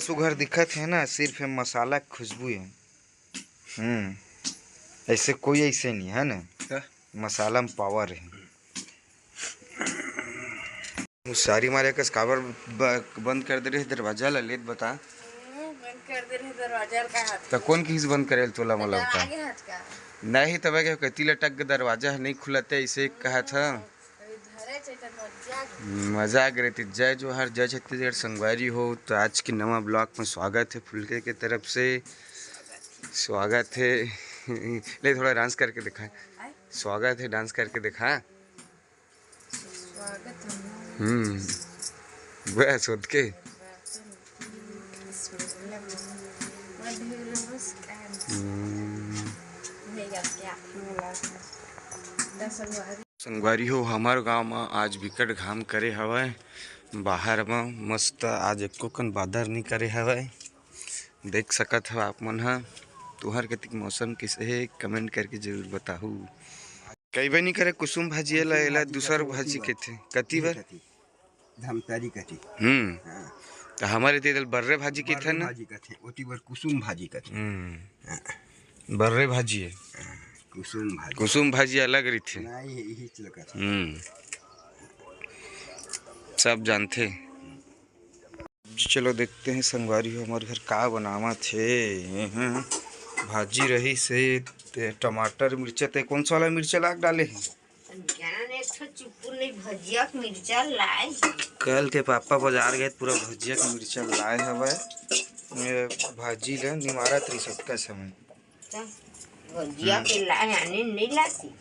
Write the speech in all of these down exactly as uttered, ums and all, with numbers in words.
सुघर दिखत हे ना, सिर्फ ये मसाला के खुशबू हे। हम्म, ऐसे कोई ऐसे नहीं है ना। का? मसाला में पावर है। मुसारी मारे कस काबर ब-, बंद कर दे रहे दरवाजा ला, लेत बता। हम्म, बंद कर दे रहे दरवाजा ला, का हाथ? त कौन किस बंद करे तोला, मोला बता। आगे हाथ का? नहीं, तब के कति लटक के दरवाजा नहीं खुलते, ऐसे कहा था। अभी धरे चे त मजा आ गया। मजा आ गए। जय जोहार, जय छत्तीसगढ़ संगवारी हो। तो आज के नवा ब्लॉग में स्वागत है फुलके के तरफ से। स्वागत है। ले, थोड़ा डांस करके दिखा। आय? स्वागत है, डांस करके दिखा। स्वागत है। हम्म, बस होत के। हम्म। संगवारी हो, हमर गांव म आज बिकट घाम करे हवय। बाहर म मस्त आज एको कन बादर नइ करे हवय। देख सकत हव आप मन ह, तुहर कतिक मौसम कइसे हे, कमेंट करके जरूर बताहू। कइबे नइ करे कुसुम भाजी, एला, एला दूसर भाजी कथे। कति बर? धमतरी कथे। हम्म। हाँ। त हमर एती एला बर्रे भाजी कथे बर्रे ना? भाजी कथे, ओती बर कुसुम भाजी कथे। हम्म। हाँ। बर्रे भाजी है। हाँ, कुसुम भाजी। कुसुम भाजी अलग रहिथे। नहीं, यही चलत हे। हम्म। सब जानथे। चलो देखते हैं संगवारी हो, हमर घर का बनावत हे। हम्म। भाजी रहिस हे, ते टमाटर, मिर्चा, ते कौन सा वाला मिर्चा लाग डाले हे? जाने एक ठो चुप्पू नहीं भजिया के मिर्चा लाए। कल के पापा बाजार गए, पूरा भजिया के मिर्चा लाए हवय। ये भाजी ले निमारत रही सबका समय। त भजिया हम्म। के लाए आने नहीं लाती।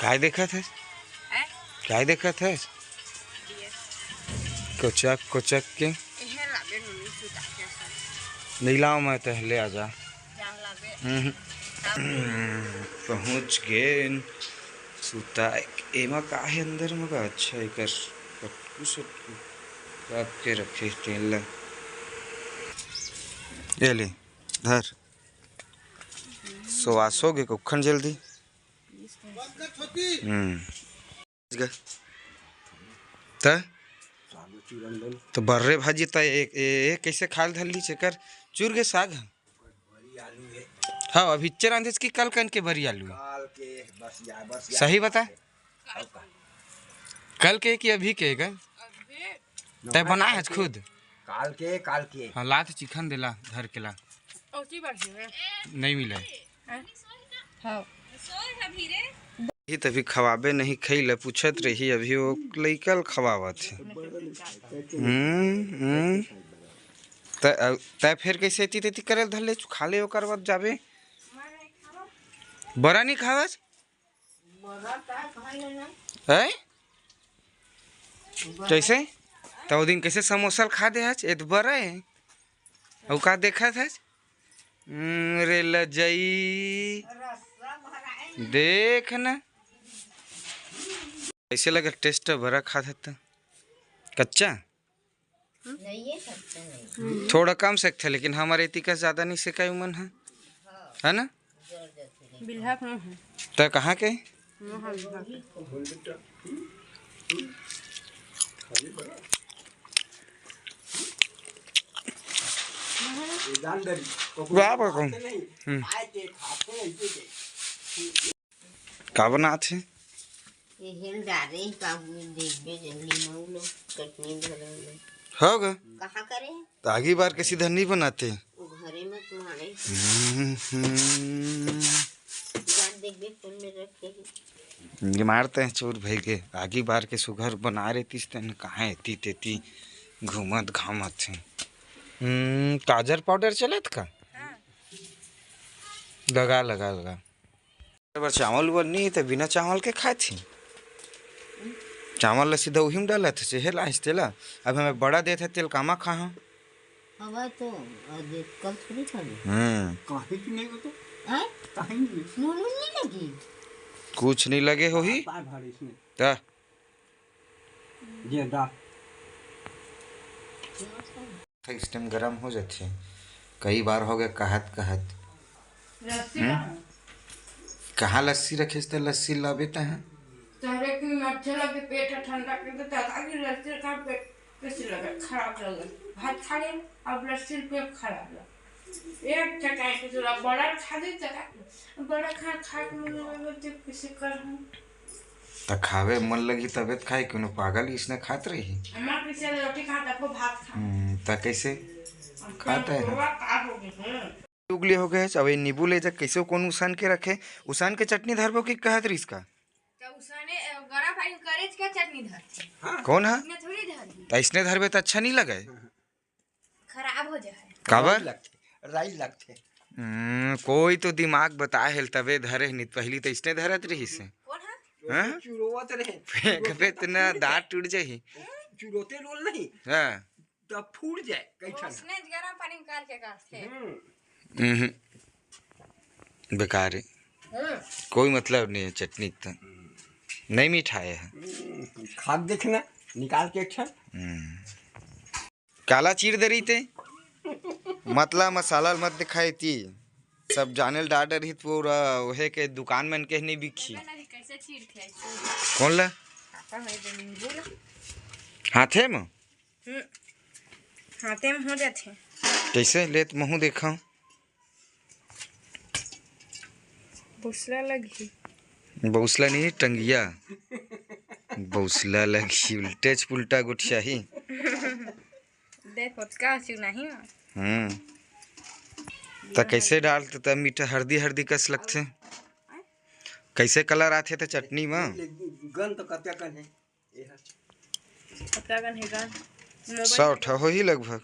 काय देखत है? हैं? काय देखत है? कोचक, कोचक के? इहे लाबे नोनी सुता के सब। नहीं लाओ मैं तो ले आ जा। जान लाबे। हम्म। तब पहुँच गेन सुता। एमा का है अंदर में का? अच्छा, एकर पटकू सटकू काट के रखे तेल ला। ये ले, धर। सोवासो गे कुखन जल्दी। हम्म। त? त बर्रे भाजी त ए, ए, ए, कैसे खाल धर ली चेकर? चुर गे साग ह। हाँ, अभी इच्चे रांधेस कि कल कन के बरी आलू? काल के बस या, बस या। सही बता। कल के कि अभी के गा? तय बनाए हस खुद? काल के, काल के। हाँ, ला त चिखन देला, धर के ला। नहीं मिले। हाँ। ये तभी खवाबे नहीं खइला, पूछत रही, अभी वो लइका ल खवावत हे। हम्म, हम्म। त, अ, तै फेर कैसे एती तेती करे ल धर ले, खा ले, ओकर बाद जाबे। बरा नहीं खावस? हैं? कैसे? त ओ दिन कैसे समोसा ल खा दे हच? ए त बरा हे। अउ का देखत हच? हम्म, रे लजई। देख ना। कैसे लगे टेस्ट बरा खात हच त? कच्चा? थोड़ा कम सेकथे, लेकिन हमर एती कस ज्यादा नहीं सेकाय उमन ह, है ना? बिल्हा कहाँ है? त कहाँ के? वहाँ बिल्हा। वाह, वाह, वाह। हम्म। का बनात हे? ये हेल डारे का हुए देखबे जल्दी मऊ लो, चटनी धरल है। हो गे। कहाँ करे? त आगी बार के सीधा नहीं बनाते। वो घरे में तुम्हारे। हम्म, हम्म। जान देखबे फोन में रखे हैं। ये मारते हैं चोर भाई के। आगी बार के सुघर बना रहे तीस तन कहाँ एती तेती घूमत घामत हे। हम्म, काजर पाउडर चलत का? हाँ। लगा, लगा, लगा। बर चावल उवल नहीं त बिना चावल के खात ही। चावल ला सीधा उही में डालत हे, सेहे लाइस तेला। अब हमें बड़ा देत हे, तेल कामा खाहा। हवा तो आज कल थोड़ी खाली। हम्म। काहे की नहीं हो तो? हैं? काहे नहीं? नून उन नहीं लगी? कुछ नहीं लगे होही। बार भारी इसमें। त ये दा। इस टाइम गरम हो जाथे। कई बार हो गया कहत कहत। लस्सी हम्म? लाओ। कहाँ लस्सी रखेस त लस्सी लाबे तहाँ? तहरे के अच्छा लगे, पेट ह ठंडा कर दे, दादा की लस्सी का पेट। कैसे लगा? खराब लगा। भात खा ले, अब लस्सी पे खराब लगा। एक चटाई के जरा बड़ा खा दे, चटाई बड़ा खा, खा के मुंह में तो कैसे कर हम? त खावे मन लगी तबे त खाए, कोनो पागल इसने खात रही? अम्मा कैसे रोटी खा, तब भात खा। हम्म, त कैसे अब खाता है? बुढ़वा का हो गई, हम्म। उगली हो गए, अब ये नींबू ले जा, कैसे कौन उसान के रखे? उसान के चटनी धरबो कि कहत रहिस का? त उसने, अ, गरम पानी करे के चटनी धरथे। हाँ। कौन है? इसने थोड़ी धरथे। त इसने धरबे त अच्छा नहीं लगे। खराब हो जाए। काबर? राई लगथे, राई लगथे। हम्म, कोई तो दिमाग बताए हेल तबे धरे हे, नहीं त पहली त इसने धरत रहिस हे। कौन है? हाँ? चुरोवत रहे। फेंकबे त ना, दांत टूट जाही। चुरोते रोल नहीं। हाँ। त फूट जाए, कई ठन। उसने गरम पानी में करके करथे। हम्म। हम्म। बेकार है। हम्म। कोई मतलब नहीं है चटनी त। नहीं मीठा है। हम्म, खा के देखना, निकाल के एक ठन। हम्म। काला चीर दे रही ते? मतला मसाला ल मत दिखाई ती। सब जाने ल डार डरही पूरा, ओहे के दुकान मन के नहीं बिकही। कैसे चीरथे ऐसे? कौन ला? काका है जो नींबू ला। हाथे में? हम्म। हाथे में हो जाथे। कैसे? ले त महू देखा। बौसला लगही। बौसला नहीं, टंगिया। बौसला लगही, उल्टे च पुल्टा गोठियाही। देख, ओतका चुनाही ना। हम्म। त कैसे डाल त, त मीठा हरदी हरदी कस लगथे। कैसे कलर आथे त चटनी म? गन तो कतका कन है? ये है। कतका कन है गन? मोबाइल सौ ठा होही लगभग।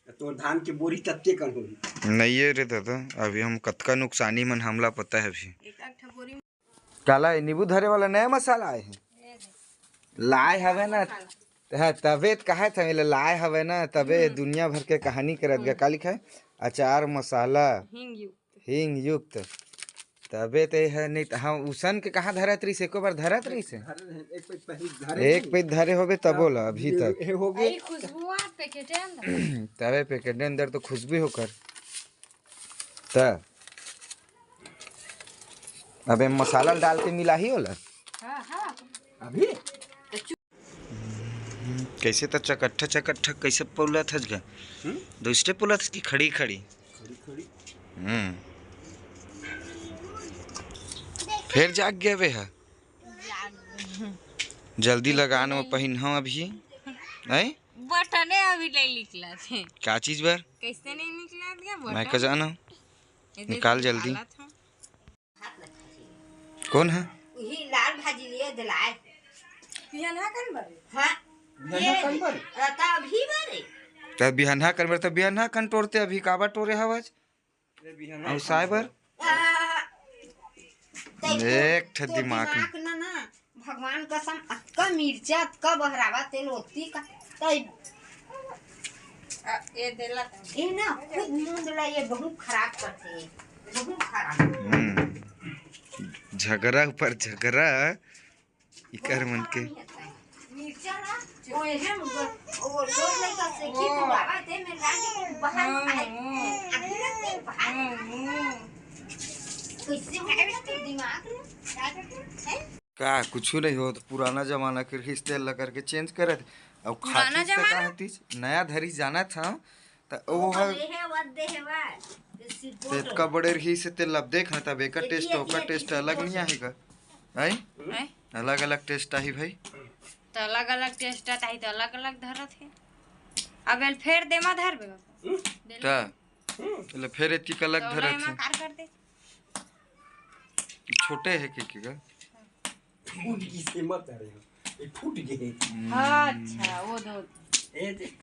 तोर धान के बोरी ततके कन होही। नहीं है रे दादा, अभी हम कतका नुकसानी मन हमला पता है अभी। एक आध ठा बोरी। काला है, नींबू धरे वाला नया मसाला आए है। लाए हवे ना, हाँ, तबे त कहा था, मिले लाए हवे ना, तबे हम्म। दुनिया भर के कहानी करत गा। हम्म। का लिखा है? अचार मसाला। हींग युक्त। हींग युक्त। तबे ते है, नहीं त हम उसन के कहाँ धरत रहिस, एको बार धरत रहिस है? धरे रहे, एक पैक पहले धरे एक रहे। पैक धरे होबे तबो ला, अभी ये, तक। ये हो गए। आई खुशबू आ पैकेट है अंदर। तबे पैकेट अंदर तो खुशबू होकर। त अबे मसाला डाल के मिलाही ओला। हाँ, हाँ। अभी? कैसे त चकट्ठा चकट्ठा कैसे पौला थस गा? हम्म? दो step पौला थस कि खड़ी खड़ी? खड़ी खड़ी। हम्म। फिर जाग गया बे हा। जल्दी लगान में पहिन हो अभी। हैं? बटने अभी नहीं निकला थे। का चीज बर? कैसे नहीं निकला था मैं बटन? का जाना। ये देख, निकाल जल्दी। निकाला था। कौन है? वही लाल भाजी लिए दिलाए। बिहनहा कन बरे? हाँ। बिहनहा ये कन बरे? रहता अभी बरे। त बिहनहा कन बरे, त बिहनहा कन टोरते, अभी काबर टोरे हवस? अरे बिहनहा अउ कन साय बर? बरे। आ, देख, एक ठे तो दिमाग में। दिमाग ना, ना, भगवान कसम, अतका मिर्चा, अतका बहरावा तेल ओती का, तई अ, ये देला त। ये ना, खुद मुंद ला, ये बहुत खराब करते हैं, बहुत खराब। हम्म। झगरा ऊपर झगरा, इकर मन के। मिर्चा ना, वो ये हम, वो लोग नहीं कर सकी, तो बाबा दे में लाके बाहर आए, अभी रख दे बाहर। कैसे हो गया तेरा दिमाग में? क्या करते हैं? का कुछु नहीं होत, पुराना जमाना के रहिस, तेल ला करके change करत। अब पुराना खातिस त का जमाना? होतिस, नया धरिस जानत हव, त ओ वो ह दे हे, वो दे हे, वा। तेतका बड़े रहिस, तेल ला देख न, तब एकर taste, ओकर taste अलग नहीं आही गा। हैं? हैं? अलग-अलग taste आही भाई। त अलग-अलग taste आही त अलग-अलग धरत हे। अब एल फेर देमा धरबे बाबा। हम्म। देला। त? हम्म। एला फेर एतिक अलग त ओला धरत एमा हे। कार कर दे। छोटे हे के, के गा? फूट गिस हे, मत धरे हो। ये फूट गे हे। हम्म। अच्छा, वो दो। ए दे।